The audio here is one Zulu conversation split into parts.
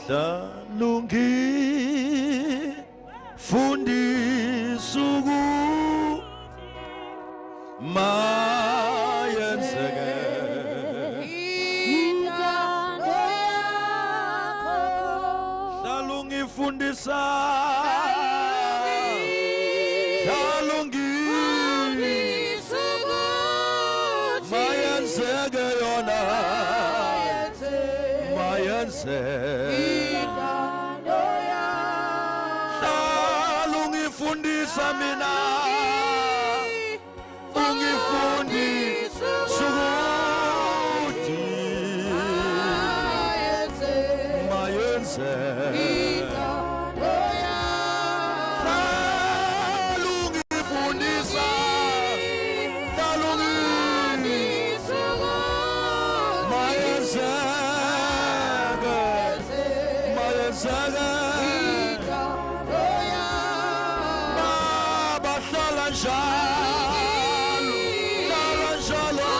Hlalungi fundisa mayenzeke intando yakho. Hlalungifundisa, hlalungi mayenzeke yona, mayenzeke. Hlalungifundisa mina, ungifundisa ukuthi mayenzeke. Hlalungifundisa, hlalungi mayenzeke, mayenzeke. Baba, hlala njalo, hlala njalo,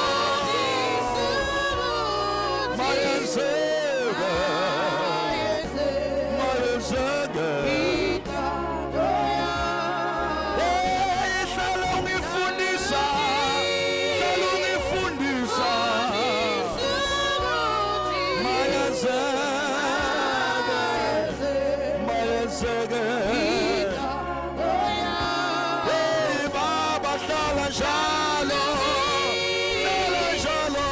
mayenzeke, mayenzeke. Hey, hlala ungifundisa, hlala ungifundisa, mayenzeke, mayenzeke. Hey baba, hlala njalo, hlala njalo,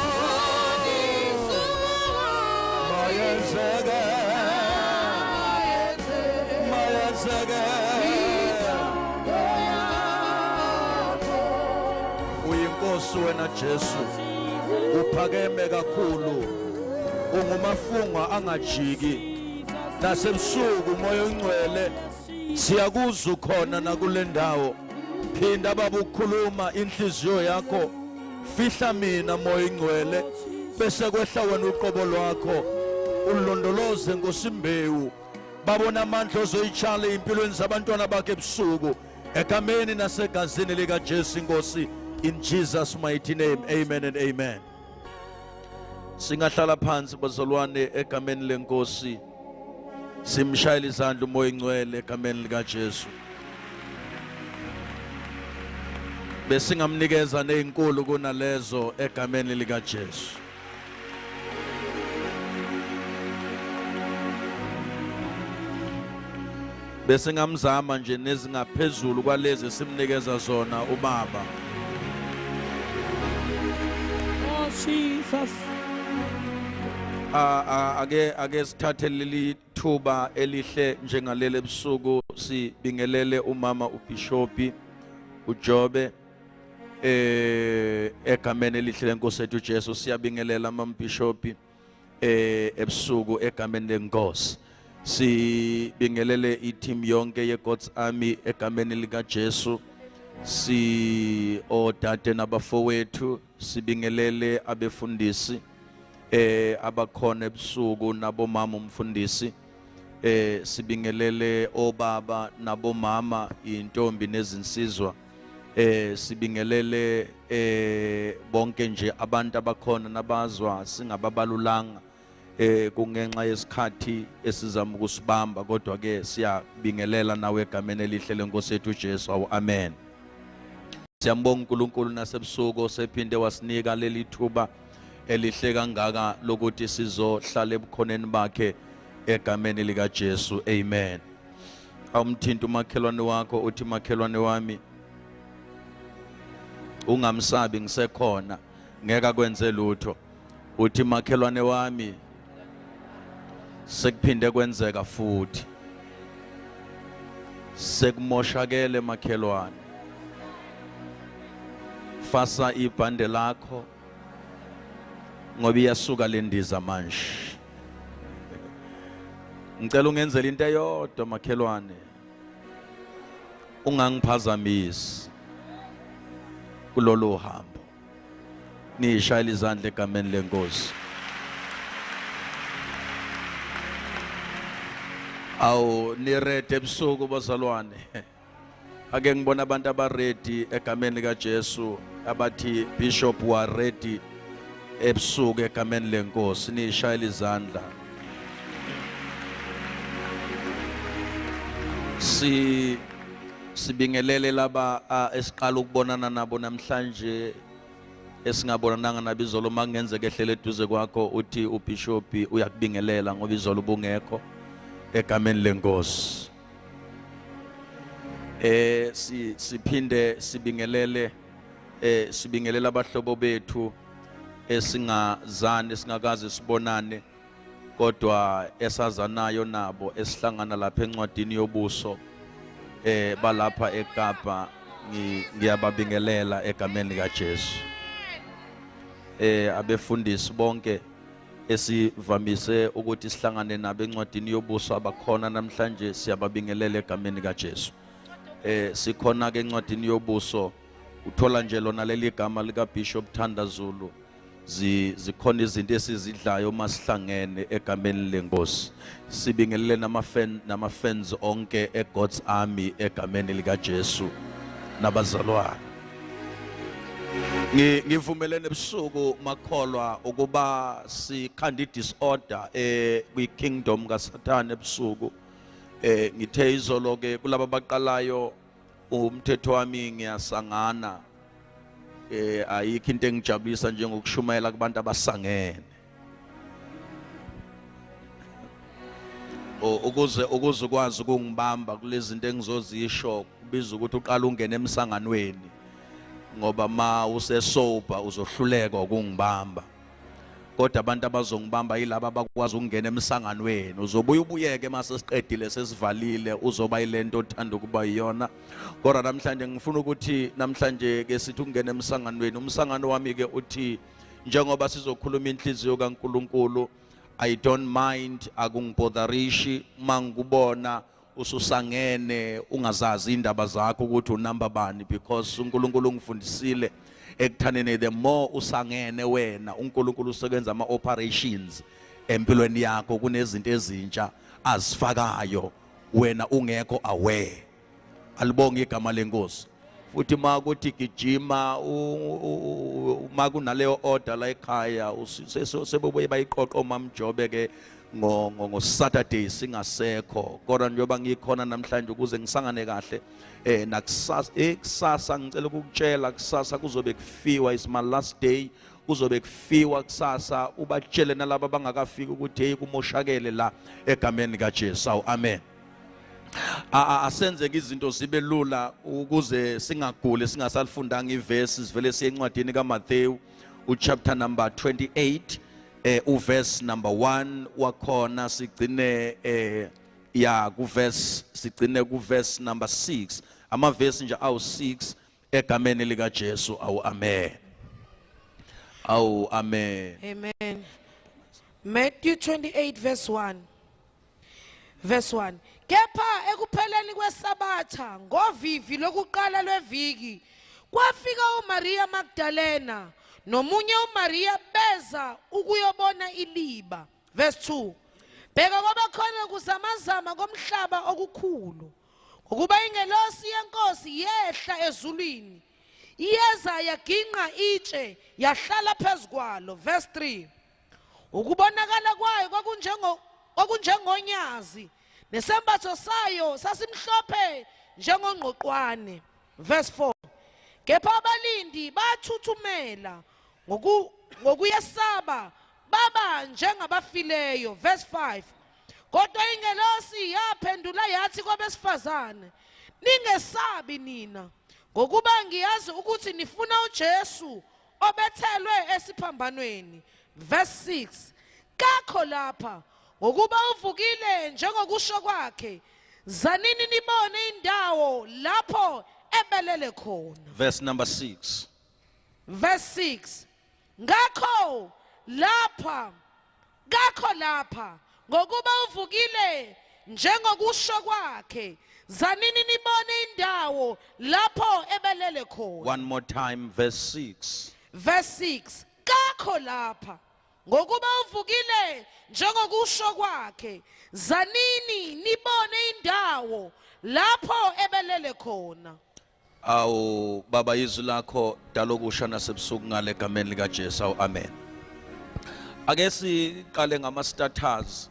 mayenzeke, mayenzeke. Uyinkosi wena Jesu, uphakeme kakhulu, ungumafungwa angajiki. Nasebusuku, umoya ongcwele, siyakuzwa ukhona nakule ndawo. Phinda baba ukukhuluma inhliziyo yakho. Fihla mina, moya ingcwele, bese kwehla wena uqobo lwakho, ulondoloze ngosimbewu babona amandla ozoyitshala empilweni zabantwana bakhe ebusuku, egameni nasegazini likaJesu inkosi, in Jesus mighty name, amen and amen. Singahlala phansi bazalwane egameni lenkosi. Simshayela izandla umoya ingcwele egameni likaJesu. Besingamnikeza nezinkulu kunalezo egameni likaJesu. Besingamzama nje nezingaphezulu kwalezi simnikeza zona ubaba. Oh Jesus. Ake sithathe leli thuba elihle njengaleli ebusuku, sibingelele umama uBishop uJobe egameni elihle lenkosi ethu uJesu. Siyabingelela mama Bishop ebusuku egameni lenkosi. Sibingelele i-team yonke ye-God's Army egameni lika Jesu. Si odade nabafowethu, sibingelele abefundisi abakhona ebusuku nabomama umfundisi. Sibingelele obaba nabomama, intombi nezinsizwa. Sibingelele bonke nje abantu abakhona nabazwa singababalulanga, kungenxa yesikhathi esizama ukusibamba, kodwa ke siyabingelela nawe egameni elihle lenkosi yethu uJesu. Awu amen. Siyambonga uNkulunkulu nasebusuku sephinde wasinika leli thuba elihle kangaka lokuthi sizohlala ebukhoneni bakhe egameni lika Jesu, amen. Awumthinta umakhelwane wakho, uthi makhelwane wami, ungamsabi, ngisekhona, ngeke akwenze lutho. Uthi makhelwane wami, sekuphinde kwenzeka futhi, sekumoshakele makhelwane. Fasa ibhande lakho ngoba iyasuka le ndiza manje. Ngicela ungenzele into eyodwa makhelwane, ungangiphazamisi kulolu hambo. Nishayela izandla egameni lenkosi. Awu, ni-ready ebusuku bazalwane? Ake ngibona abantu aba-ready egameni lika Jesu, abathi bishop wa ready ebusuku egameni lenkosi. Nishayela izandla. Sibingelele laba esiqala ukubonana nabo namhlanje, esingabonananga nabo izolo. Makungenzeka ehlele eduze kwakho uthi uBishop uyakubingelela ngoba izolo ubungekho, egameni lenkosi. Siphinde sibingelele sibingelela abahlobo bethu esingazani, esingakaze sibonane, kodwa esazanayo nabo, esihlangana lapha encwadini yobuso, balapha eKapa. Ngiyababingelela egameni likaJesu. Abefundisi bonke esivamise ukuthi sihlangane nabo encwadini yobuso abakhona namhlanje, siyababingelela egameni likaJesu. Sikhona ke encwadini yobuso, uthola nje lona leli gama lika Bishop Thanda Zulu, zikhona izinto esizidlayo masihlangene egameni lenkosi. Sibingelele nama fans onke eGod's Army egameni lika Jesu nabazalwane. Ngivumelene ebusuku makholwa ukuba sikhanda disorder kwi kingdom kaSathane ebusuku. Ngithe izolo ke kulabo abaqalayo, umthetho wami ngiyasangana. Ayikho into engijabulisa njengokushumayela kubantu abasangene. Ukuze ukwazi ukungibamba kulezi zinto engizozisho, kubiza ukuthi uqale ungene emsanganweni, ngoba ma usesober uzohluleka ukungibamba. Kodwa abantu abazongibamba yilaba abakwazi ukungena emsanganweni. Uzobuya ubuyeke mase siqedile sesivalile, uzoba yilento othanda ukuba yiyona. Kodwa namhlanje ngifuna ukuthi namhlanje ke sithi ukungena emsanganweni. Umsangano wami ke uthi njengoba sizokhuluma inhliziyo kaNkuluNkulu, I don't mind, akungibodharishi mangubona ususangene ungazazi indaba zakho ukuthi unamba bani, because uNkulunkulu ungifundisile ekuthaneni, the more usangene wena, uNkulunkulu usebenza ama operations empilweni yakho, kunezinto ezintsha azifakayo wena ungekho aware. Alibonge igama lenkosi. Futhi makuthi gijima, uma kunaleyo order la ekhaya, sebebuye bayiqoqa omamjobe ke ngo Saturday singasekho. Kodwa njengoba ngikhona namhlanje ukuze ngisangane kahle, nakusasa, kusasa ngicela ukukutshela, kusasa kuzobe kufiwa, is my last day, kuzobe kufiwa kusasa. Ubatshele nalabo abangakafiki ukuthi hey, kumoshakele la egameni kaJesu. Awu amen. Asenzeke izinto zibe lula ukuze singaguli singasalifundanga ivesi. Sivele siye encwadini kaMathewu uchapter number 28, uverse number 1 wakhona, sigcine ya kuverse, sigcine kuverse number 6, amavesi nje awu 6 egameni lika Jesu. Awu amen. Awu amen. Amen. Matthew 28 verse 1. Verse 1. Kepha ekupheleni kwesabatha ngovivi lokuqala lweviki, kwafika uMaria Magdalena nomunye uMaria beza ukuyobona iliba. Verse 2. Bheka, kwaba khona kuzamazama komhlaba okukhulu, ngokuba ingelosi yenkosi yehla ezulwini, iyeza yaginqa itshe, yahlala phezu kwalo. Verse 3. Ukubonakala kwayo kwakunjengonyazi, nesembatho sayo sasimhlophe njengongqoqwane. Verse 4. Kepha abalindi bathuthumela ngokuyesaba, baba njengabafileyo. Verse 5. Kodwa ingelosi yaphendula yathi kwabesifazane, ningesabi nina, ngokuba ngiyazi ukuthi nifuna uJesu obethelwe esiphambanweni. Verse 6. Kakho lapha, ngokuba uvukile njengokusho kwakhe. Zanini nibone indawo lapho ebelele khona. Verse number 6. Verse 6. Ngakho lapha, kakho lapha, ngokuba uvukile njengokusho kwakhe. Zanini nibone indawo lapho ebelele khona. One more time, verse 6. Verse 6. Kakho lapha, ngokuba uvukile njengokusho kwakhe. Zanini nibone indawo lapho ebelele khona. Awu Baba, izwi lakho dalokusha nasebusuku ngale egameni lika Jesu. Awu amen. Ake siqale ngama starters.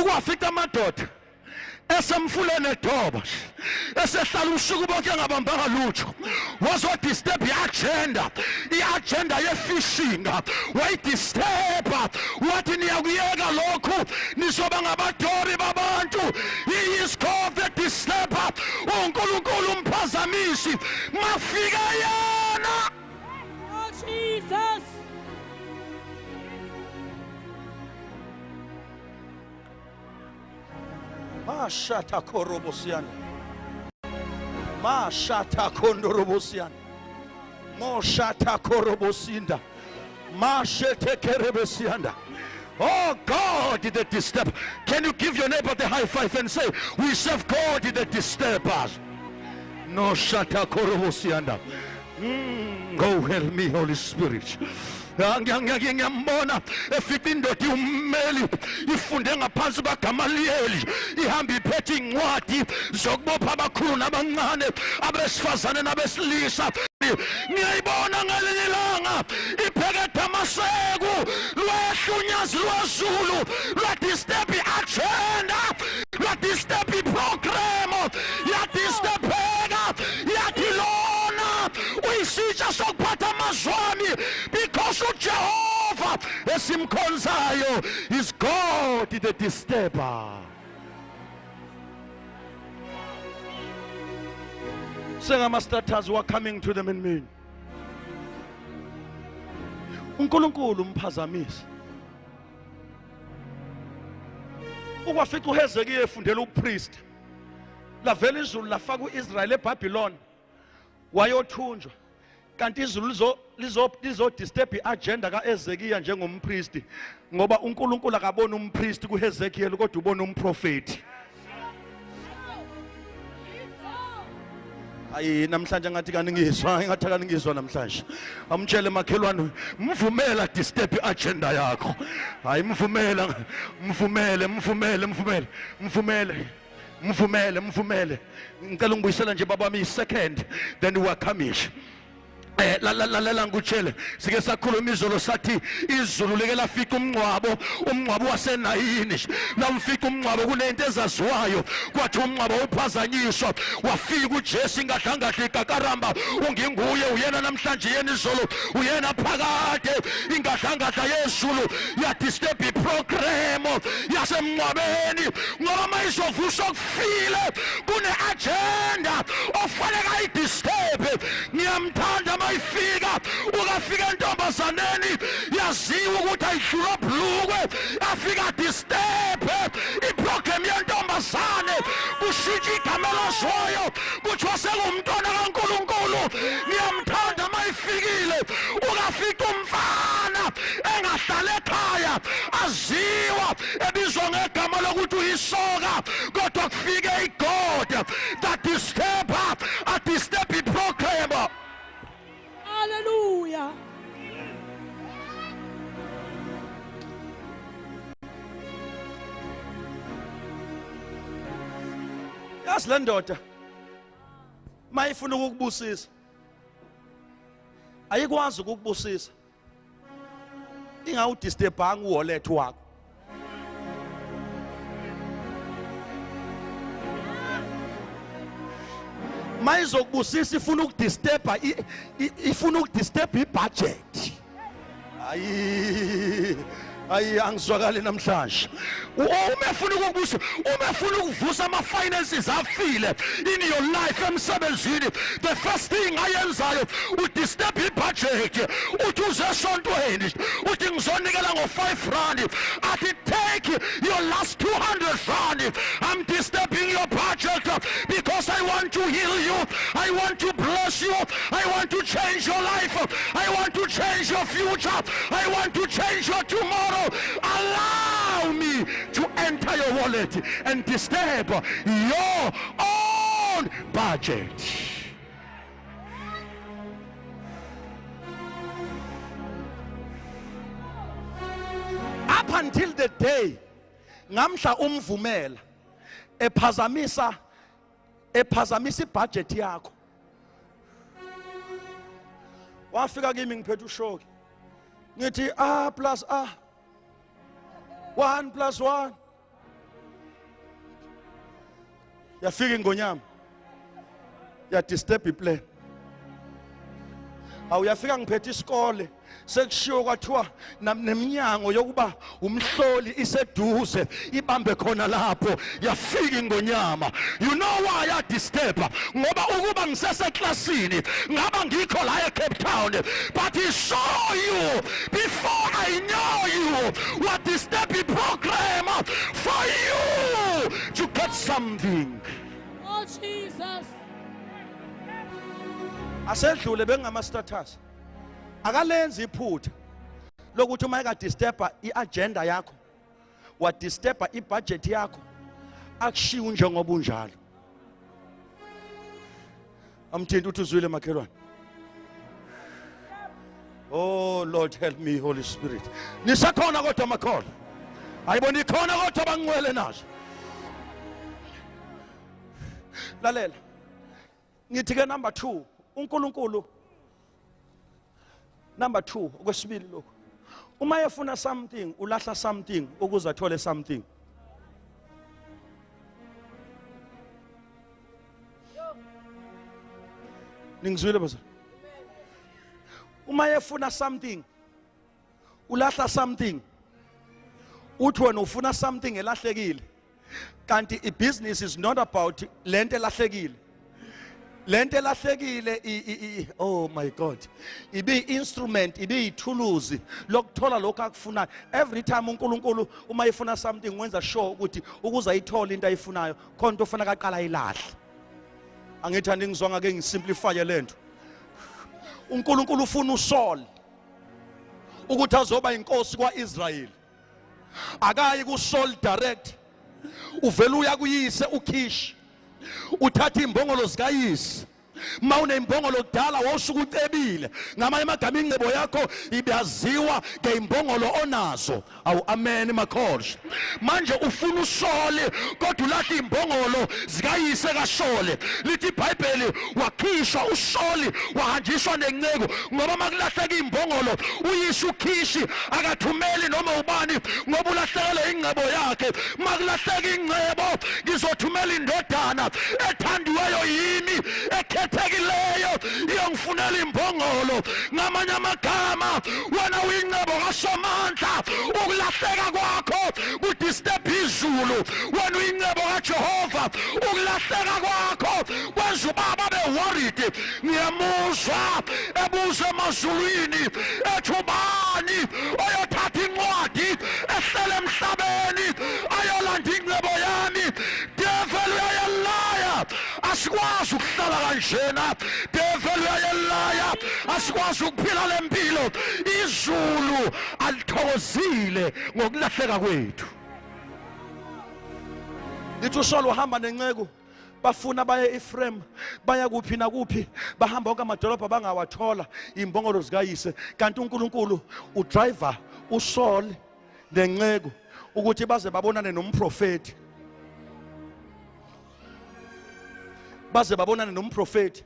Ukwafica amadoda esemfuleni edoba esehlala usuku bonke engabambanga lutho, wazodisturb i-agenda, i-agenda ye-fishing wayidisturba, wathi niyakuyeka lokhu, nizoba ngabadobi babantu. He is called the disturber. UNkulunkulu umphazamisi, mafika yena. Oh Jesus. Mashatha korobosiana. Mashatha kondorobosiana. Moshatha korobosinda. Mashete kerebesianda. Oh God, the disturb. Can you give your neighbor the high five and say, we serve God the disturbers? No shata korobosianda. Go help me, Holy Spirit. Ngiyambona efica indoda iwummeli, ifunde ngaphansi kwaGamaliyeli, ihamba iphethe incwadi zokubopha abakhulu nabancane, abesifazane nabesilisa. Ngiyayibona ngelinye ilanga ipheke Damaseko, lwehla unyazi lwezulu, lwadisturb i-agenda, lwadisturb iprogram, yadisturbeka, yathi lona uyisitsha sokuphatha amazwi ami, because uJehova esimkhonzayo is God the disturber. Sengama-starters who are coming to them in me. uNkulunkulu umphazamisi. Ukwafica uHezekiya efundela upriest, lavela izulu lafaka uIsrael eBabylon, wayothunjwa, kanti izulu lizo lizo lizo disturb iagenda kaEzekiya njengompriest, ngoba uNkulunkulu akabona umpriest kuHezekiel, kodwa ubona umprofeti. Ayi, namhlanje ngathi kaningizwa, ngathi kaningizwa namhlanje. Amtshele makhelwane, mvumela disturb iagenda yakho. Hayi, mvumela, mvumele, mvumele, mvumele, mvumele, mvumele, mvumele. Ngicela ungibuyisela nje baba mi second, then we are coming. Lalela ngikutshele, sike sakhuluma izolo, sathi izulu like lafika umngcwabo, umngcwabo waseNayini, lamfika umngcwabo kunento ezaziwayo, kwathi umngcwabo uphazanyiswa, wafika uJesu ingadlangadla ikakaramba, unginguye uyena namhlanje, yena izolo, uyena phakade. Ingadlangadla yezulu yadisturb iprogram yasemngcwabeni, ngoba mayizovuswa kufile kune-agenda ofanele ayidisturb. Ngiyamthanda mayifika, ukafika entombazaneni yaziwa ukuthi ayihlulwa blukwe, afika disturb iprogram yentombazane, kushintsha igama lazoyo, kuthiwa sengumntwana kaNkulunkulu. Ngiyamthanda mayifikile, ukafika umfana engahlala ekhaya, aziwa ebizwa ngegama lokuthi uyisoka, kodwa kufike iGod that disturb, a disturb iprogram. Hallelujah. Yazi le ndoda mayifuna ukukubusisa, ayikwazi ukukubusisa ingawudisturbanga uwallet wakho. Mayizokubusisa ifuna ukudisturba, ifuna ukudisturb ibudget. Ayi, ayi, angizwakali namhlanje. Uma efuna ukukubusa, uma efuna ukuvusa ama-finances afile in your life, emsebenzini, the first thing ayenzayo udisturb ibudget. Uthi uze esontweni, uthi ngizonikela ngo-5 rand, athi take your last 200 rand, I'm disturbing your budget because I want to heal you, I want to bless you, I want to change your life, I want to change your future, I want to change your tomorrow. Allow me to enter your wallet and disturb your own budget. Up until the day ngamhla umvumela ephazamisa, ephazamisa ibudget yakho, wafika kimi ngiphethe ushoki, ngithi a plus a, 1 plus 1. Yafika ingonyama, yadisturb iplan. Awuyafika ngiphethe isikole, sekushiwo kwathiwa neminyango yokuba umhloli iseduze, ibambe khona lapho. Yafika ingonyama. You know why yadisturb? Ngoba ukuba ngiseseklasini ngaba ngikho la eCape Town. But he saw you before I know you. What disturb the program for you to get something. Oh Jesus. Asedlule bengama status, akalenzi iphutha lokuthi uma ekadisturba iagenda yakho, wadisturba ibudget yakho, akushiwo njengoba unjalo. Amthinta uthi, "Uzwile, makhelwane?" Oh Lord, help me, Holy Spirit. Nisakhona kodwa, makholwa? Ayibona ikhona kodwa, bangcwele nazo. Lalela, ngithi ke number 2, uNkulunkulu, number 2, okwesibili lokho, uma efuna something ulahla something ukuze athole something. Ningizwile, bazalwane? Uma efuna something ulahla something. Uthi wena ufuna something elahlekile, kanti ibusiness is not about lento elahlekile. Lento elahlekile oh my God, ibi instrument, ibi ithuluzi lokuthola lokho akufunayo. Every time uNkulunkulu uma efuna something, wenza sure ukuthi ukuze ayithole into ayifunayo, khona into ofuna kaqala ayilahle. Angithi andingizwanga ke? Ngisimplify lento. uNkulunkulu ufuna uSaul ukuthi azoba inkosi kwaIsrael. Akayi kuSaul direct, uvela uya kuyise uKish, uthatha imbongolo zikayise. Ma uneimbongolo kudala wawusuke ucebile. Ngamanye amagama, ingcebo yakho ibiyaziwa ngeimbongolo onazo. Awu, amen, makhosi. Manje ufuna uSole, kodwa ulahla imbongolo zikayise kaSole. Lithi iBhayibheli wakhishwa uSoli, wahanjiswa nenceku, ngoba makulahleka imbongolo, uyise uKhishi akathumeli noma ubani, ngoba ulahlekelwe ingcebo yakhe. Makulahleka ingcebo, ngizothumela indodana ethandiweyo yimi, ekhethekileyo, iyongifunela imbongolo. Ngamanye amagama, wena uyingcebo kaSomandla, ukulahleka kwakho kudisturb izulu. Wena uyingcebo kaJehova, ukulahleka kwakho kwenza ubaba be-worried. Ngiyamuzwa ebuza emazulwini ethi, "Ubani oyothatha incwadi ehlele emhlabeni ayolanda ingcebo yami?" Devil uyayelaya, asikwazi ukuhlala kanjena. Devil uyayelaya, asikwazi ukuphila le mpilo. Izulu alithokozile ngokulahleka kwethu. Lithi uSolo uhamba nenceku, bafuna baye eEphraim, baya kuphi nakuphi, bahamba wonke amadolobha, bangawathola imbongolo zikayise. Kanti uNkulunkulu udriver uSaul nenceku ukuthi baze babonane nomprofeti, baze babonane nomprofeti.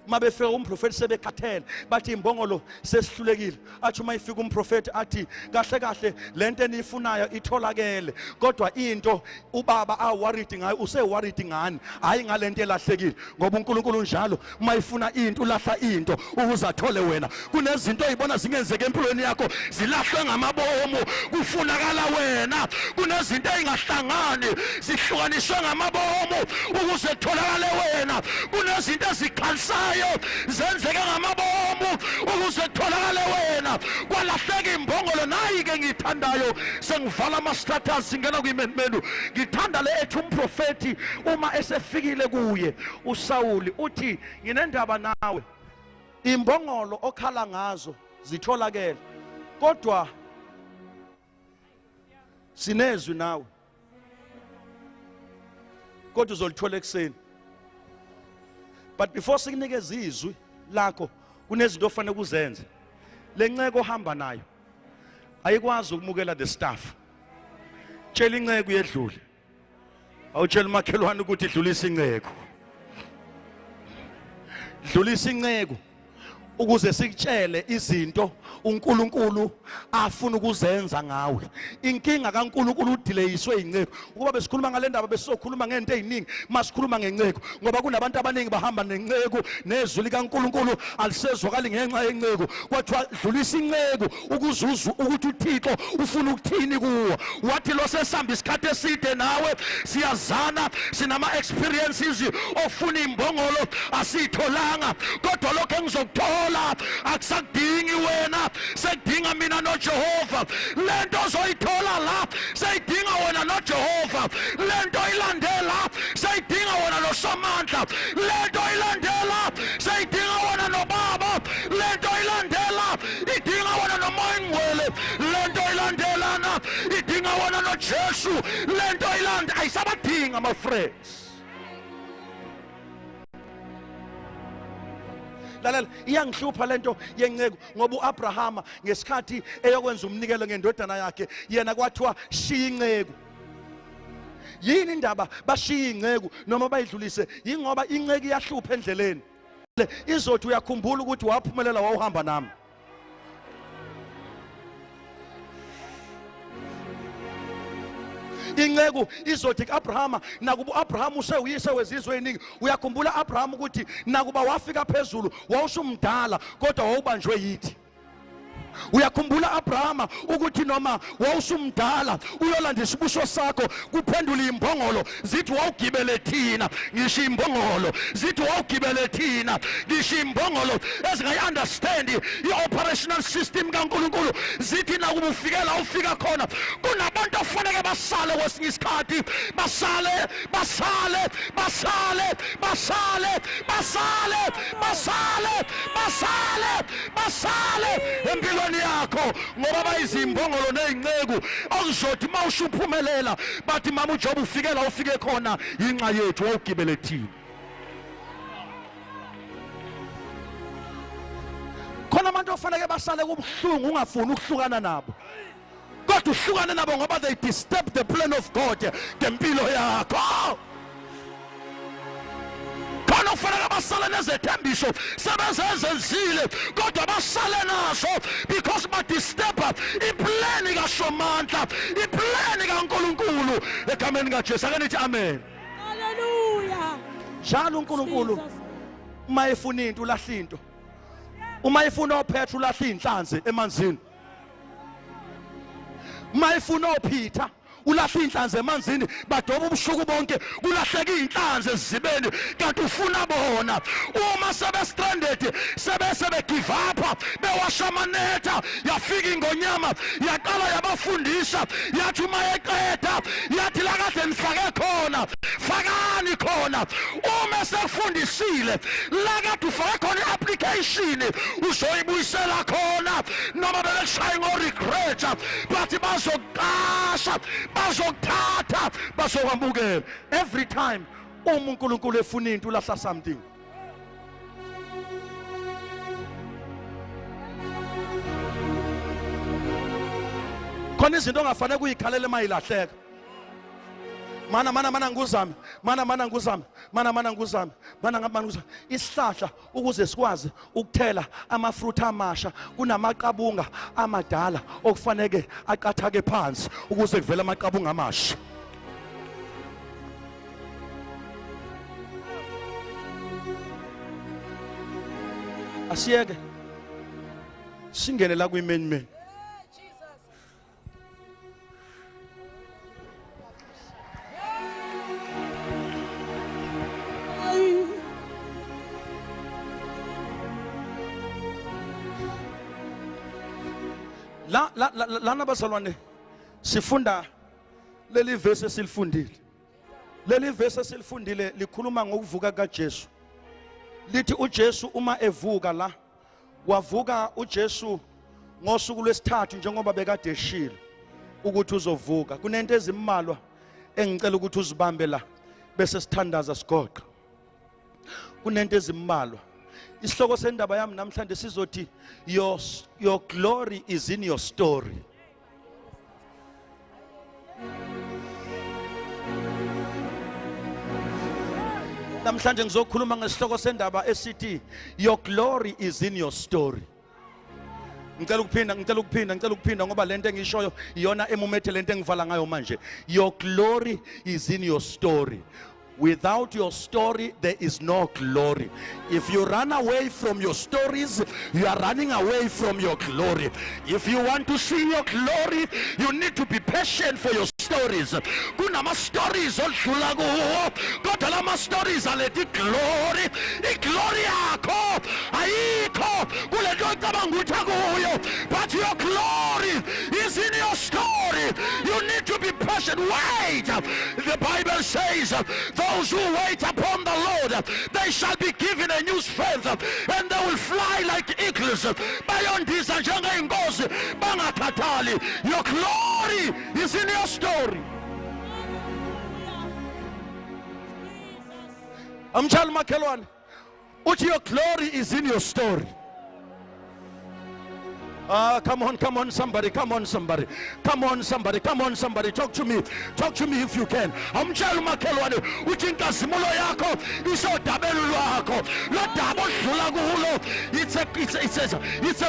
Mabefika umprofeti sebekhathele, bathi, "Imbongolo sesihlulekile." Athi uma ifika umprofeti, athi, "Kahle kahle lento eniyifunayo itholakele, kodwa into ubaba aworried ngayo, use-worried ngani, hayi ngalento elahlekile." Ngoba uNkulunkulu njalo, uma ifuna into ulahla into ukuze athole wena. Kunezinto oyibona zingenzeka empilweni yakho, zilahlwe ngamabomu, kufunakala wena. Kunezinto ey'ngahlangani, zihlukaniswe ngamabomu ukuze kutholakale wena. Kunezinto ezikhalisayo, zenzeke ngamabomu ukuze kutholakale wena. Kwalahleka imbongolo. Nayi-ke ngiyithandayo, sengivala ama-status, singena kwimenimenu. Ngithanda le ethi umprofethi uma esefikile kuye uSawuli, uthi, "Nginendaba nawe. Imbongolo okhala ngazo zitholakele, kodwa sinezwi nawe, kodwa uzolithola ekuseni. But before sikunikeza izwi lakho, kunezinto ofanele uzenze. Le nceko ohamba nayo ayikwazi ukumukela the staff. Tshela inceko yedlule." Awutshela umakhelwane ukuthi dlulisa inceko, dlulisa inceko. Ukuze sikutshele izinto uNkulunkulu afuna ukuzenza ngawe. Inkinga kaNkulunkulu udelayiswe inceku. Ukuba besikhuluma ngale ndaba besizokhuluma ngento eziningi, masikhuluma ngenceku ngoba kunabantu abaningi bahamba nenceku nezwi likaNkulunkulu alisezwakali ngenxa yenceku. Kwathiwa dlulisa inceku ukuzuzu ukuthi uThixo ufuna ukuthini kuwo. Wathi lo sesihamba isikhathi eside nawe, siyazana, sinama experiences ofuna imbongolo asitholanga, kodwa lokho engizokuthola akusakudingi wena, sekudinga mina noJehova. Lento ozoyithola la seyidinga wena noJehova, lento ilandela seyidinga wena noSomandla, lento ilandela seyidinga wena noBaba, lento ilandela idinga wena noMoya oNgcwele, lento ilandelana idinga wena noJesu, lento ilanda ayisabadinga ama friends. Lalela, iyangihlupha lento yenceku ngoba uAbrahama ngesikhathi eyokwenza umnikelo ngendodana yakhe yena kwathiwa shiya inceku. Yini indaba bashiya inceku noma bayidlulise? Yingoba inceku iyahlupha endleleni. Izothi uyakhumbula ukuthi waphumelela wawuhamba nami. Inceku izothi kuAbrahama, nakuba uAbraham usewuyise wezizwe eziningi, uyakhumbula Abraham ukuthi nakuba wafika phezulu wawusumdala kodwa wawubanjwe yithi. Uyakhumbula Abrahama ukuthi noma wawusumdala uyolanda isibuso sakho kuphendula imbongolo zithi wawugibele thina, ngisho imbongolo zithi wawugibele thina, ngisho imbongolo ezingayi-understand i-operational system kaNkulunkulu zithi nakuba ufikela ufika khona kunabantu afanele basale kwesinye isikhathi, basale basale basale basale basale basale basale basale empilweni yakho ngoba bayizimbongolo nezinceku okuzothi uma usuphumelela bathi mama uJob ufikela ufike khona inxa yethu wawugibele thina. Khona abantu ofanele basale kubuhlungu ungafuni ukuhlukana nabo, kodwa uhlukane nabo ngoba they disturb the plan of God ngempilo yakho. Khona kufanele basale nezethembiso sebezenzile kodwa basale nazo because badisturba iplani kaSomandla, iplani kaNkulunkulu egameni kaJesu. Ake nithi amen. Hallelujah. Njalo uNkulunkulu uma efuna into ulahla into, uma efuna oPetru ulahla inhlanzi emanzini, uma efuna oPeter ulahla inhlanzi emanzini, badoba ubusuku bonke kulahleka inhlanzi ezibeni kanti ufuna bona. Uma sebe stranded sebese be give up bewasha amanetha, yafika ingonyama yaqala yabafundisa, yathi uma eqeda yathi la kade nifake khona fakani khona. Uma sekufundisile la kade ufake khona i-application uzoyibuyisela khona, noma bebekushaya ngo-regret bathi bazokuqasha, bazokuthatha, bazokwamukela. Every time uma uNkulunkulu efuna into ulahla something. Khona izinto ongafanele kuyikhalela uma ilahleka. Mana mana mana nguzame, mana mana nguzame, mana mana nguzame, mana mana nguzame. Isihlahla ukuze sikwazi ukuthela amafruit amasha kunamaqabunga amadala okufanele aqathake phansi ukuze kuvele amaqabunga amasha. Asiyeke singene la kwimenimeni. La la lana bazalwane sifunda leli verse esilifundile. Leli verse esilifundile likhuluma ngokuvuka kaJesu. Lithi uJesu uma evuka la, wavuka uJesu ngosuku lwesithathu njengoba bekade eshilo ukuthi uzovuka. Kunento ezimbalwa engicela ukuthi uzibambe la bese sithandaza sigoqa. Kunento ezimbalwa. Isihloko sendaba yami namhlanje sizothi your glory is in your story. Namhlanje ngizokhuluma ngesihloko sendaba esithi your glory is in your story. Ngicela ukuphinda, ngicela ukuphinda, ngicela ukuphinda ngoba lento engishoyo iyona emumethe lento engivala ngayo manje. Your glory is in your story. Without your story, there is no glory. If you run away from your stories, you are running away from your glory. If you want to see your glory, you need to be patient for your stories. Kunama stories odlula kuwo, kodwa lama stories aletha glory. I-glory yakho ayikho kule nto ocabanga ukuthi akuyo, but your glory is in your story. You need to be patient. Wait. The Bible says, those who wait upon the Lord, they shall be given a new strength, and they will fly like eagles. Bayondiza njengey'nkosi, bangakhathali. Your glory is in your story. Amtshela umakhelwane uthi your glory is in your story. Ah, come on, come on, somebody, come on, somebody, come on, somebody, come on, somebody, talk to me, talk to me if you can. Amtshela umakhelwane uthi inkazimulo yakho isodabeni lwakho, lo daba odlula kulo, it's a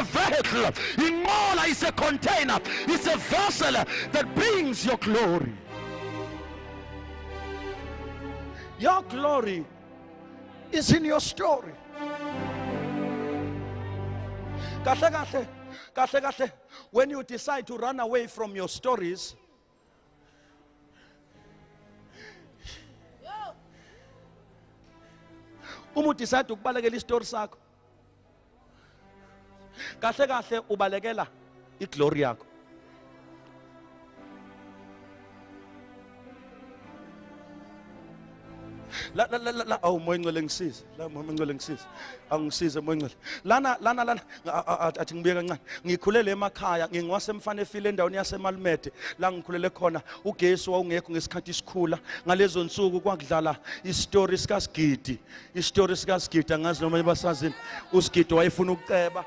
vehicle, inqola, it's a container, it's a vessel that brings your glory. Your glory is in your story. Kahle kahle, kahle kahle, when you decide to run away from your stories, uma udecide ukubalekela isitori sakho, kahle kahle ubalekela iglory yakho. La la la la la, awu Moya Ngcwele ngisize la, Moya Ngcwele ngisize, angisize Moya Ngcwele lana lana lana. Athi ngibuye kancane. Ngikhulele emakhaya, ngingowasemfana efile endaweni yaseMalumede. La ngikhulele khona ugesi wawungekho ngesikhathi isikhula. Ngalezo nsuku kwakudlala isitori sikaSigidi, isitori sikaSigidi, angazi noma basazini. USigidi wayefuna ukuceba,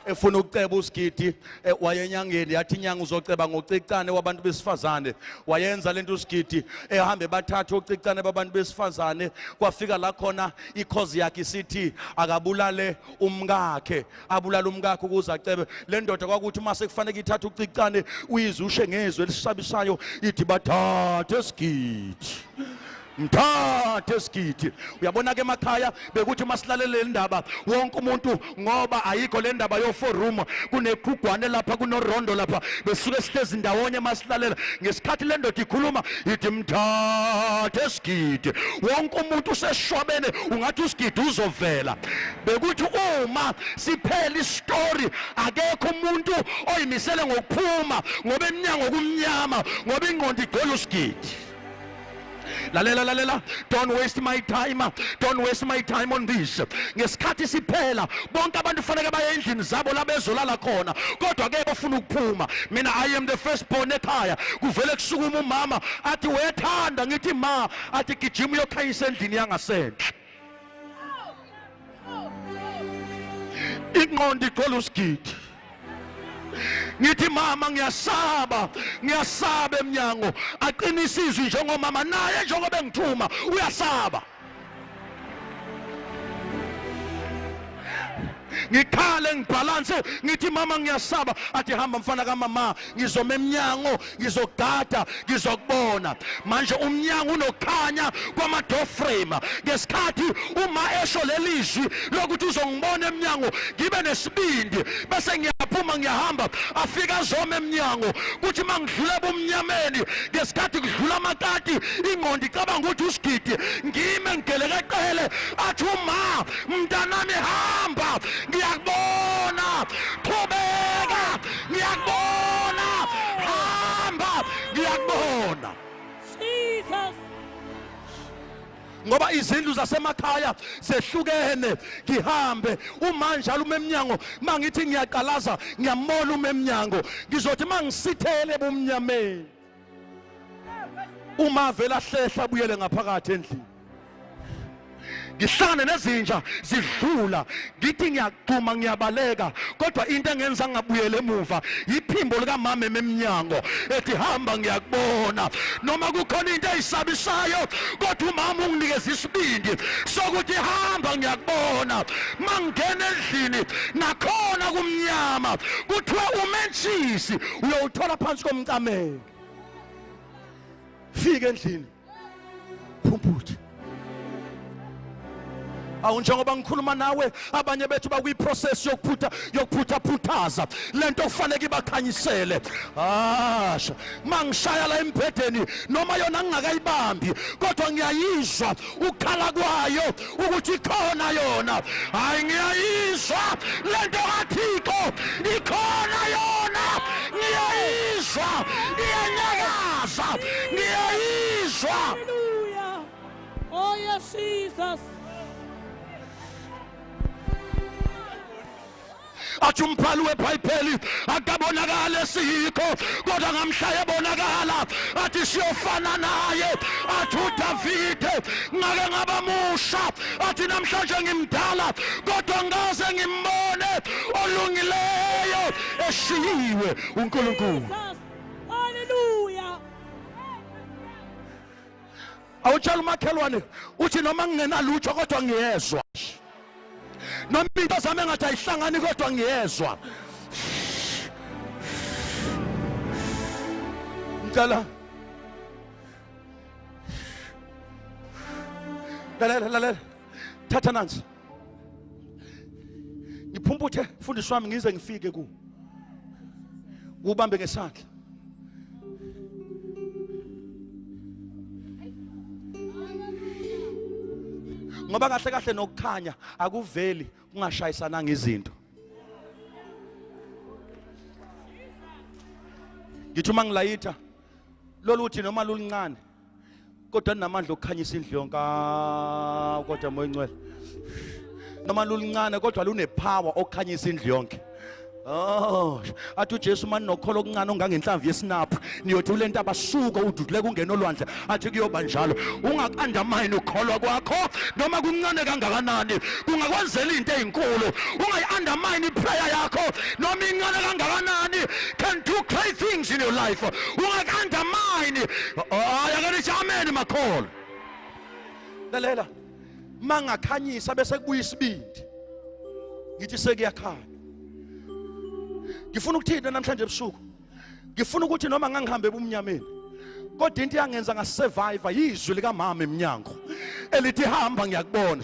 efuna ukuceba uSigidi, wayenyangeni, yathi inyanga uzoceba ngocicane wabantu besifazane. Wayenza lento uSigidi, ehambe bathatha ocicane babantu besifazane. Kwafika la khona ikhozi yakhe isithi akabulale umkakhe, abulale umkakhe ukuze acebe. Le ndoda kwakuthi uma sekufanele ithathe ucicane, uyizushe ngezwi elisabisayo, ithi bathathe Sigidi, mthathe Sigidi. Uyabona ke emakhaya bekuthi masilalele le ndaba wonke umuntu, ngoba ayikho le ndaba yo four room, kuneqhugwane lapha, kunorondo lapha, besuke sihlezi ndawonye masilalela. Ngesikhathi le ndoda ikhuluma ithi mthathe Sigidi, wonke umuntu useshwabene ungathi uSigidi uzovela. Bekuthi uma siphela isitori akekho umuntu oyimisele ngokuphuma, ngoba eminyango kumnyama, ngoba ingqondo igcwele uSigidi. Lalela, lalela, don't waste my time, don't waste my time on this. Ngesikhathi siphela bonke abantu fanele baye endlini zabo la bezolala khona, kodwa ke bafuna ukuphuma. Mina, I am the first born ekhaya. Kuvele kusukuma umama athi wethanda, ngithi ma, athi gijima uyokhanyisa endlini yangasenhla. Ingqondo igcwele uSigidi. Ngithi mama, ngiyasaba, ngiyasaba eminyango. Aqinisa izwi njengomama naye, njengoba engithuma uyasaba. Ngikhale, ngibhalanse, ngithi mama ngiyasaba. Athi hamba mfana kamama, ngizoma eminyango, ngizogada, ngizokubona. Manje umnyango unokhanya kwama door frame. Ngesikhathi uma esho lelizwi lokuthi uzongibona eminyango, ngibe nesibindi bese ngiyaphuma ngiyahamba. Afika azoma eminyango, kuthi mangidlula ebumnyameni, ngesikhathi kudlula amakati, ingqondo icabanga ukuthi uSigidi, ngime ngigelekeqele. Athi uma, mntanami hamba, ngiyakubona, qhubeka, ngiyakubona, hamba, ngiyakubona. Jesus. Ngoba izindlu zasemakhaya zehlukene. Ngihambe uma njalo uma eminyango, mangithi ngiyaqalaza ngiyambona uma eminyango. Ngizothi mangisithele ebumnyameni, uma vela hlehla buyele ngaphakathi endlini. Ngihlangane nezinja zidlula, ngithi ngiyagxuma ngiyabaleka, kodwa into engenza ngabuyele emuva iphimbo likamama emnyango ethi hamba ngiyakubona. Noma kukhona into eyisabisayo, kodwa umama unginikeza isibindi sokuthi hamba ngiyakubona. Mangena endlini nakhona kumnyama, kuthiwa umentshisi uyowuthola phansi komcamelo. Fika endlini phumputhe. Awu, njengoba ngikhuluma nawe, abanye bethu bakwiprocess yokuphutha lento kufanele ibakhanyisele. Asha mangishaya la embhedeni, noma yona ngingakayibambi, kodwa ngiyayizwa ukukhala kwayo ukuthi ikhona yona. Hayi, ngiyayizwa lento kaThixo, ikhona yona, ngiyayizwa iyanyakaza, ngiyayizwa. Hallelujah. Oh yes, Jesus. Athi umbhali weBhayibheli akabonakala esiyikho, kodwa ngamhla ebonakala athi siyofana naye. Athi uDavide ngake ngaba musha, athi namhlanje ngimdala, kodwa ngaze ngimbone olungileyo eshiyiwe uNkulunkulu. Jesus. Hallelujah. Awutshela umakhelwane uthi noma ngingenalutho kodwa ngiyezwa, noma into zami engathi ayihlangani kodwa ngiyezwa. Ngicela lalela, lalela, thatha nansi ngiphumputhe mfundisi wami, ngize ngifike ku ubambe ngesandla. Ngoba kahle kahle nokukhanya akuveli kungashayisananga izinto. Ngithi uma ngilayitha lolu uthi noma lulincane kodwa linamandla okukhanyisa indlu yonke. Kodwa Moya Ngcwele, noma lulincane kodwa lunepower okukhanyisa indlu yonke. Oh, athi uJesu mani nokholo okuncane ongangenhlamvu yesinaphu, niyothi ule ntaba suka ududuleke ungena olwandle, athi kuyoba njalo. Ungaku-undermine ukukholwa kwakho noma kuncane kangakanani, kungakwenzela into ezinkulu. Ungayi-undermine iprayer yakho noma incane kangakanani, can do great things in your life. Ungaku-undermine. Hayi, ake nithi amen makholo. Lalela, mangakhanyisa bese kubuya isibindi, ngithi sekuyakhanya. Ngifuna ukuthini namhlanje ebusuku? Ngifuna ukuthi noma ngangihambe ebumnyameni, kodwa into yangenza ngasurvive yizwi likamama eminyango elithi hamba ngiyakubona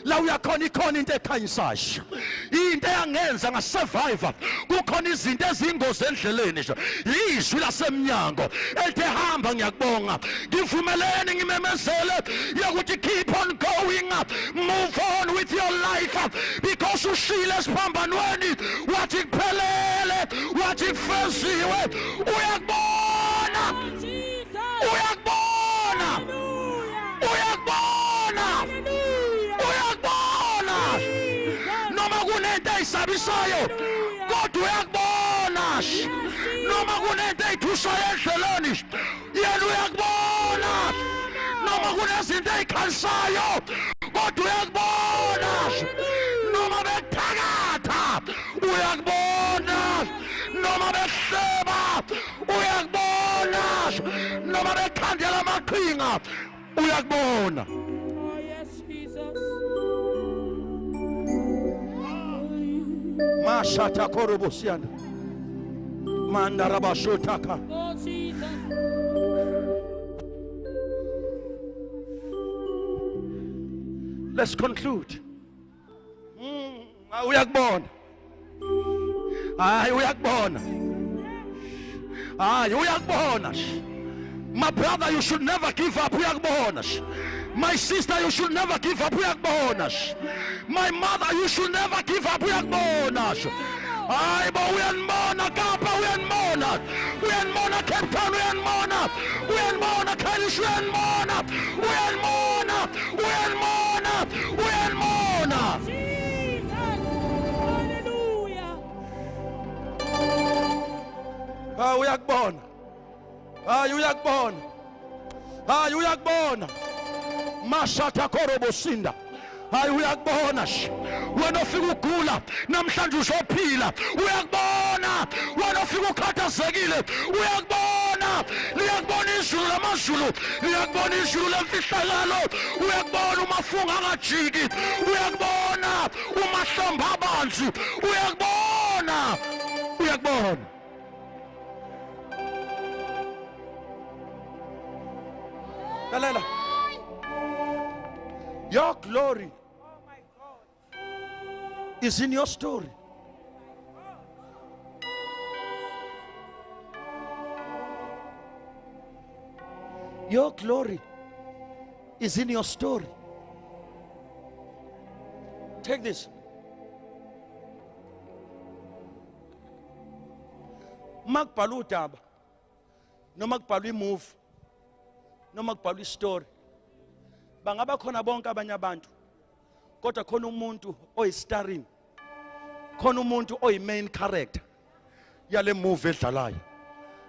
la uyakhona, ikhona into ekhanyisayo. Into eyangenza ngasurvive, kukhona izinto ezingozi endleleni nje, yizwi lasemnyango elithi hamba ngiyakubonga. Ngivumeleni ngimemezele yokuthi keep on going, move on with your life, because ushile esiphambanweni wathi kuphelele, wathi kufeziwe. Uyakubona. Oh Jesus. Uyakubona. Hallelujah. Uyakubona. Hallelujah. Uyakubona. Jesus. Noma kunento eyisabisayo, kodwa uyakubona. Noma kunento eyithusayo endleleni, yena uyakubona. Noma kunezinto eyikhalisayo, kodwa uyakubona. Noma bekuthakatha, uyakubona. Noma behleba, uyakubona. Noma bekhandela amaqhinga, uyakubona. Oh yes, Jesus. Mashata korobosiana mandarabashotaka. Oh Jesus. Let's conclude. Uyakubona. Hayi, uyakubona. Hayi, uyakubona. My brother, you should never give up. Uyakubona. My sister, you should never give up. Uyakubona. My mother, you should never give up. Uyakubona. Hayi bo, uyanibona Kapa, uyanibona, uyanibona Cape Town, uyanibona, uyanibona Khayelitsha, uyanibona, uyanibona, uyanibona, uyanibona. Jesus. Hallelujah. Ah, uyakubona. Hayi, uyakubona. Hayi, uyakubona. Mashata korobosinda. Hayi, uyakubona sh. Wena ofika ugula namhlanje uzophila, uyakubona. Wena ofika ukhathazekile, uyakubona. Liyakubona izulu lamazulu, liyakubona izulu lemfihlakalo. Uyakubona umafunga angajiki, uyakubona umahlombe abanzi, uyakubona, uyakubona. Lalela, your glory is in your story. Your glory is in your story. Take this. Uma kubhalwa udaba, noma kubhalwa imovie, noma kubhalwa istory, bangaba khona bonke abanye abantu, kodwa khona umuntu oyi-starring, khona umuntu oyi-main character yale movie edlalayo.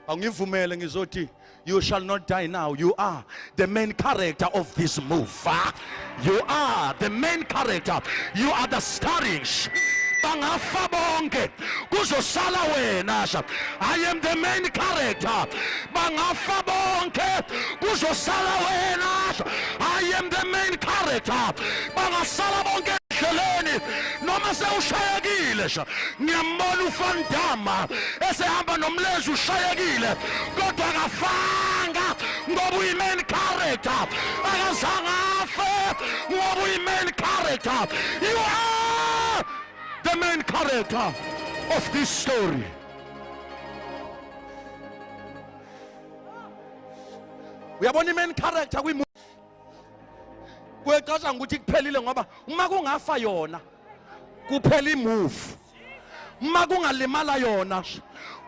Angivumele ngizothi, you shall not die now. You are the main character of this movie. You are the main character. You are the starring. Bangafa bonke, kuzosala wena sha. I am the main character. Bangafa bonke, kuzosala wena sha. I am the main character. Bangasala bonke endleleni noma sewushayekile sha. Ngiyambona uVan Damme esehamba nomlenze ushayekile, kodwa akafanga ngoba uyi-main character. Akazange afe ngoba uyi-main character. You are the main character of this story. Uyabona i-main character kwi kuyecacanga ukuthi kuphelile, ngoba uma kungafa yona kuphela imovie, uma kungalimala yona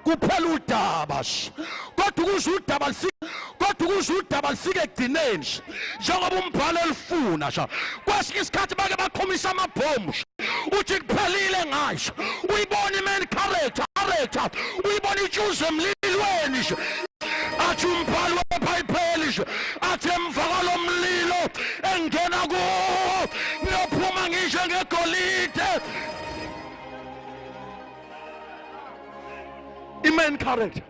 kuphela udaba. Kodwa ukuze udaba lifike, kodwa ukuze udaba lifike ekugcineni njengoba umbhalo elifuna sha, kwesinye isikhathi bake baqhumisa amabhomu, uthi kuphelile ngasho. Uyibona i-main character, uyibona itshuze emlilweni, athi umbhalo weBhayibheli, athi emva kwalo mlilo engena kuwo ngiyophuma ngisho ngegolide. I-main character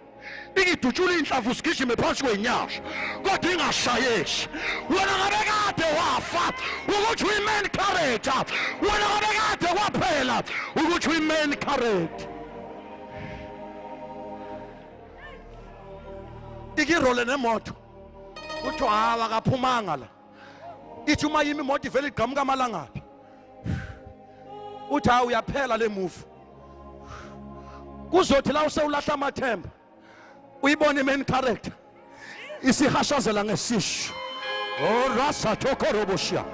ikidutshula inhlamvu sigijime phansi kwenyasha, kodwa ingashayeshi. Wena ngabe kade wafa ukuthi uyi-main character. Wena ngabe kade kwaphela ukuthi uyi-main character. Ikirole nemoto, kuthiwa hawa akaphumanga la. Ithi uma yimi imoto ivele igqamuka amalangabi, uthi hawu, uyaphela le movie. Kuzothi la usewulahla amathemba, uyibone i-main character isihashazela ngesishu orasa tokoroboshia.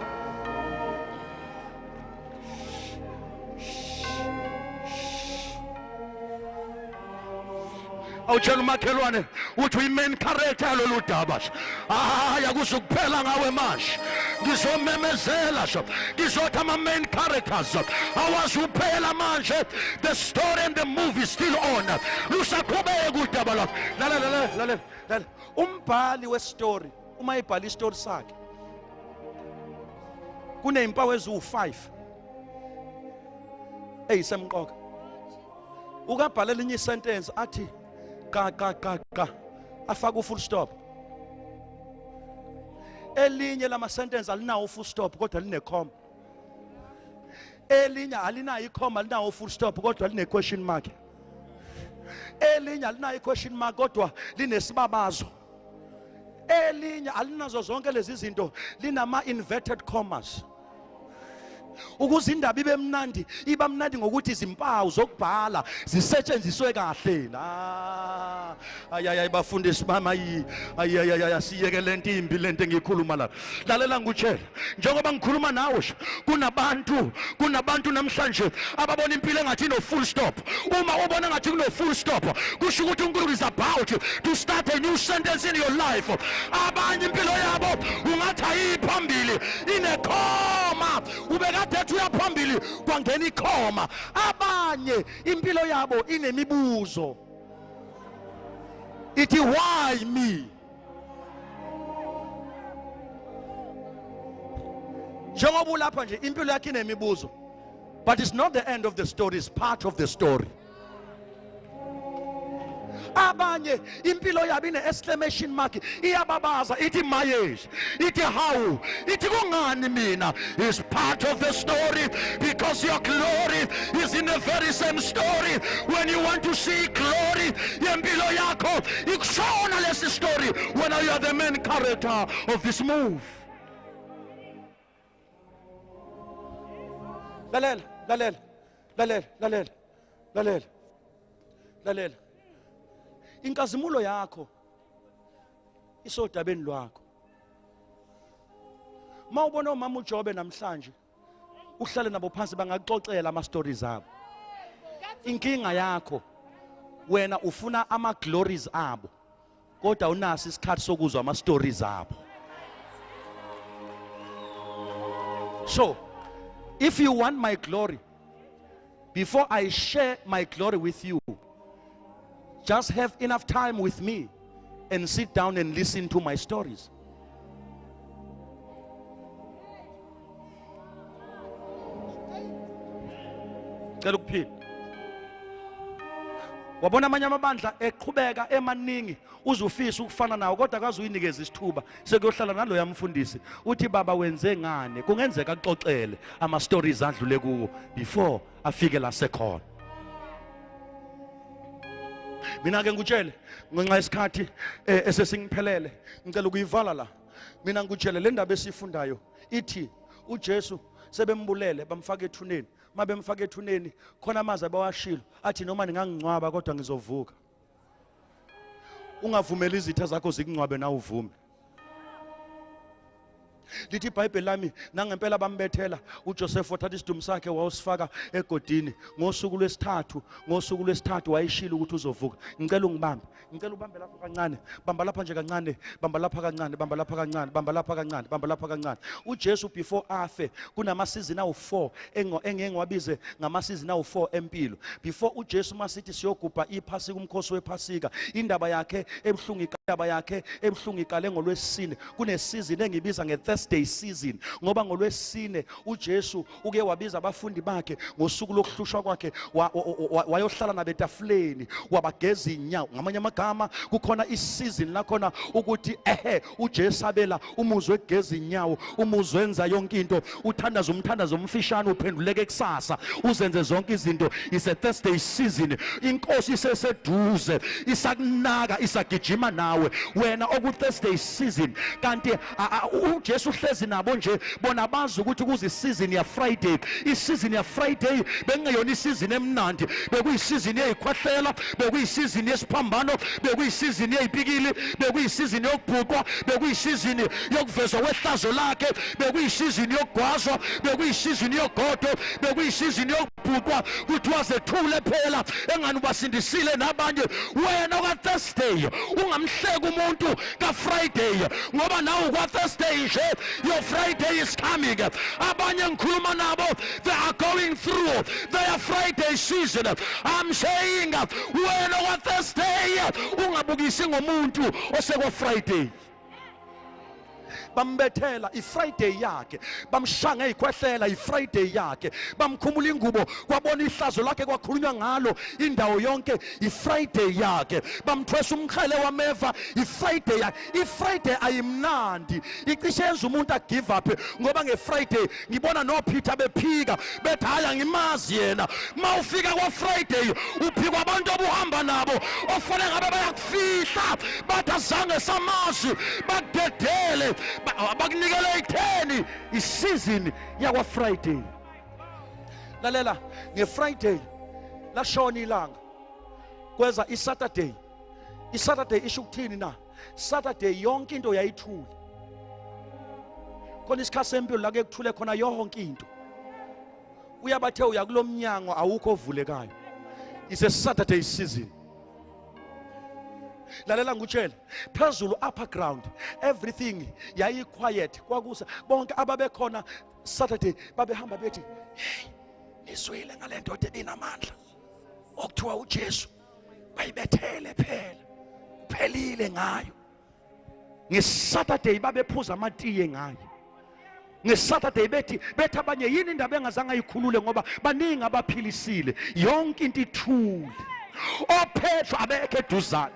Awutshela umakhelwane uthi uyi-main character yalolu daba. Hayi, akuzukuphela ngawe manje. Ngizomemezela sho, ngizothi ama-main characters awazuphela manje. The story and the movie is still on. Lusaqhubeka udaba lwakho. Lalela, lalela, lalela, lalela. Umbhali westory uma ebhala istory sakhe kuney'mpawu eziwu-5 eyisemqoka. Ukabhala elinye isentence athi qa qa qa qa, afake u-full stop. Elinye lama sentence alinawo u-full stop kodwa line-comma. Elinye alinayo i-comma, alinawo u-full stop, kodwa line question mark. Elinye alinayo i-question mark kodwa linesibabazo. Elinye alinazo zonke lezi zinto, linama inverted commas. Ukuze indaba ibe mnandi, iba mnandi ngokuthi izimpawu zokubhala zisetshenziswe kahle la. Ayayi, bafundisi bami, ayi ayi ayi, asiyeke lento imbi lento engiyikhuluma la. Lalela ngikutshela, njengoba ngikhuluma nawe, kunabantu namhlanje ababona impilo engathi ino full stop. Uma ubona ngathi kuno full stop, kusho ukuthi uNkulunkulu is about to start a new sentence in your life. Abanye impilo yabo ungathi ayiphambili, inekhoma. Ubekade ethi uyaphambili, kwangena ikhoma. Abanye impilo yabo inemibuzo, ithi why me? Njengoba ulapha nje impilo yakhe inemibuzo, but it's not the end of the story, it's part of the story. Abanye impilo yabo ine-exclamation mark, iyababaza ithi mayesh, ithi how, ithi kungani mina. Is part of the story, because your glory is in the very same story. When you want to see glory yempilo yakho ikushona lesi story, when you are the main character of this move. Lalela, lalela, lalela, lalela, lalela, lalela. Inkazimulo yakho isodabeni lwakho. Mawubona umama uJobe namhlanje uhlale nabo phansi, bangakuxoxela ama stories abo. Inkinga yakho wena ufuna ama glories abo, kodwa unaso isikhathi sokuzwa ama stories abo. So if you want my glory, before I share my glory with you, just have enough time with me and sit down and listen to my stories. Cela ukuphila. Wabona amanye amabandla eqhubeka emaningi, uzufisa ukufana nawo, kodwa akaze uyinikeze isithuba sekuyohlala naloya mfundisi. Uthi baba wenze ngane, kungenzeka axoxele ama stories adlule kuwo before afike la sekhona. Mina ke ngikutshele ngenxa yesikhathi esesingiphelele, ngicela ukuyivala la. Mina ngikutshele le ndaba esifundayo ithi uJesu sebembulele bamfaka ethuneni. Mabemfaka ethuneni khona amazwi abawashilo athi noma ningangingcwaba kodwa ngizovuka. Ungavumeli izitha zakho zikungcwabe na uvume. Lithi iBhayibheli lami nangempela bambethela uJoseph, wathatha isidumu sakhe wawusifaka egodini. Ngosuku lwesithathu, ngosuku lwesithathu wayishilo ukuthi uzovuka. Ngicela ungibambe, ngicela ubambe lapha kancane, bamba lapha nje kancane, bamba lapha kancane, bamba lapha kancane, bamba lapha kancane, bamba lapha kancane. uJesu before afe kunama season awu4 engeke ngiwabize ngama season awu4 empilo. Before uJesu masithi siyogubha iPhasika, umkhosi wePhasika, indaba yakhe ebuhlungu, indaba yakhe ebuhlungu iqale ngolwesine. Kune season engibiza nge-Thursday season, ngoba ngolwesine uJesu uke wabiza abafundi bakhe ngosuku lokuhlushwa kwakhe, wayohlala nabo etafuleni, wabageza inyawo. Ngamanye amagama kukhona isizini lakhona ukuthi ehe uJesu abela umuzwe egeza inyawo, umuzwe enza yonke into, uthandaza umthandazo omfishane, uphenduleke kusasa, uzenze zonke izinto. It's a Thursday season. Inkosi iseseduze, isakunaka, isagijima nawe wena oku Thursday season. Kanti uJesu uhlezi nabo nje, bona bazi ukuthi kuze isizini ya Friday. Isizini ya Friday bekungeyona isizini emnandi, bekuyisizini yezikhwehlela, bekuyisizini yesiphambano, bekuyisizini yezipikili, bekuyisizini yokubhuqwa, bekuyisizini yokuvezwa kwehlazo lakhe, bekuyisizini yokugwazwa, bekuyisizini yogodo, bekuyisizini yokubhuqwa, kuthiwa zethule phela engani ubasindisile nabanye. Wena ka Thursday ungamhleka umuntu ka Friday, ngoba nawe kwa Thursday nje, your Friday is coming. Abanye ngikhuluma nabo, they are going through their Friday season. I'm saying wena kwa Thursday ungabukisi ngomuntu osekwa Friday. Bambethela iFriday yakhe, bamshaya ngezikhwehlela iFriday yakhe, bamkhumula ingubo kwabona ihlazo lakhe kwakhulunywa ngalo indawo yonke iFriday yakhe, bamthwesa umqhele wameva iFriday yakhe. iFriday ayimnandi, icishe yenza umuntu agive up, ngoba ngeFriday ngibona noPeter bephika bethi hayi angimazi yena. Mawufika kwa Friday uphikwa abantu obuhamba nabo ofanele ngabe bayakufihla, bathi azange samazi, bakudedele, bakunikele itheni. Isizini yakwa Friday. Lalela, ngeFriday lashona ilanga, kweza iSaturday. iSaturday isho ukuthini na? Saturday yonke into yayithule. Khona isikhathi sempilo la ke kuthule khona yonke into. Uyabathe uya kulomnyango awukho ovulekayo. It's a Saturday season. Lalela ngikutshele, phezulu upper ground everything yayi quiet, kwakusa bonke ababekhona Saturday babehamba bethi hey, nizwile ngale ndoda ebinamandla okuthiwa uJesu, bayibethele phela, kuphelile ngayo. NgeSaturday babephuza amatiye ngayo. Ngesaturday bethi bethi abanye yini indaba engazange ayikhulule ngoba baningi abaphilisile, yonke into ithule. OPetro abekho eduzane.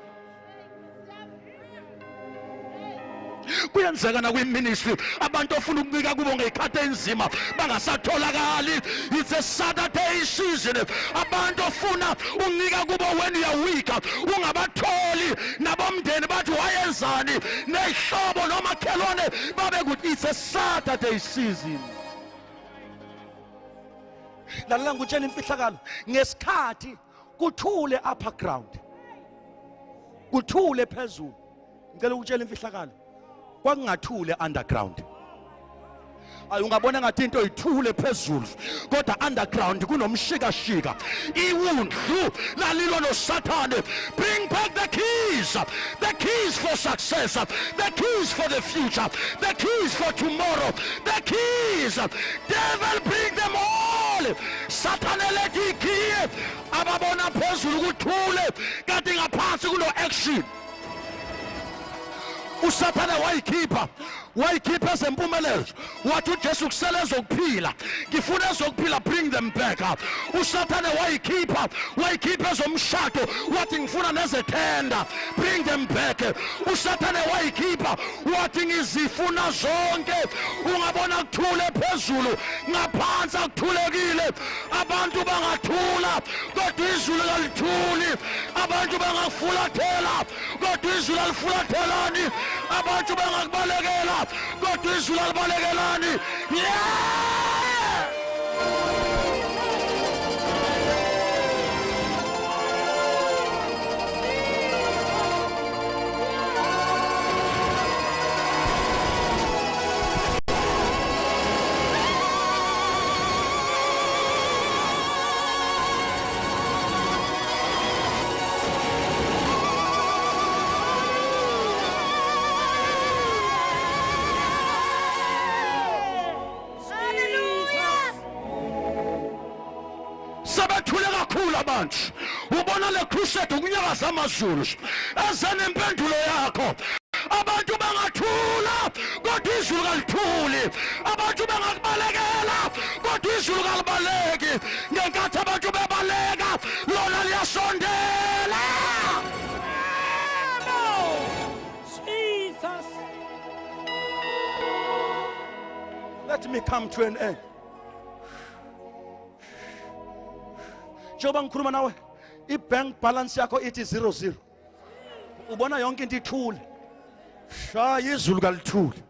Kuyenzeka nakwi-ministry abantu ofuna ukuncika kubo ngey'khathi enzima bangasatholakali. It's a Saturday season. Abantu ofuna ukuncika kubo when you are weak ungabatholi, nabomndeni bathi wayenzani, ney'hlobo nomakhelwane babe kuthi it's a Saturday season. Lalela ngikutshela imfihlakalo, ngesikhathi kuthule upper ground, kuthule phezulu, ngicela ukutshela imfihlakalo, kwakungathule underground. Ayi, ungabona ngathi into ithule phezulu, kodwa underground kunomshikashika. Iwundlu lalilwa noSathane. Bring back the keys, the keys for success, the keys for the future, the keys for tomorrow, the keys. Devil, bring them all. Sathane lethi ikhiye. Ababona phezulu kuthule, kanti ngaphansi kuno action. uSathane wayikhipha, wayikhipha ezempumelelo, wathi uJesu kusele ezokuphila, ngifuna ezokuphila, bring them back. uSathane wayikhipha, wayikhipha ezomshado, wathi ngifuna nezethenda, bring them back. uSathane wayikhipha, wathi ngizifuna zonke. Ungabona kuthule phezulu, ngaphansi akuthulekile. Abantu bangathula kodwa izulu kalithuli. Abantu bangafulathela kodwa izulu alifulathelani. Abantu bangakubalekela kodwa izulu alibalekelani. Yeah! Hallelujah. Sebethule kakhulu abantu, ubona le crusade ukunyakaza amazulu eze nempendulo yakho. Abantu bangathula kodwa izulu kalithuli. Abantu bangakubalekela kodwa izulu kalibaleki. Ngenkathi abantu bebaleka, lona liyasondela. Jesus. Let me come to an end. Njengoba ngikhuluma nawe, i-bank balance yakho ithi 00, ubona yonke into ithule. Shaya, izulu kalithuli.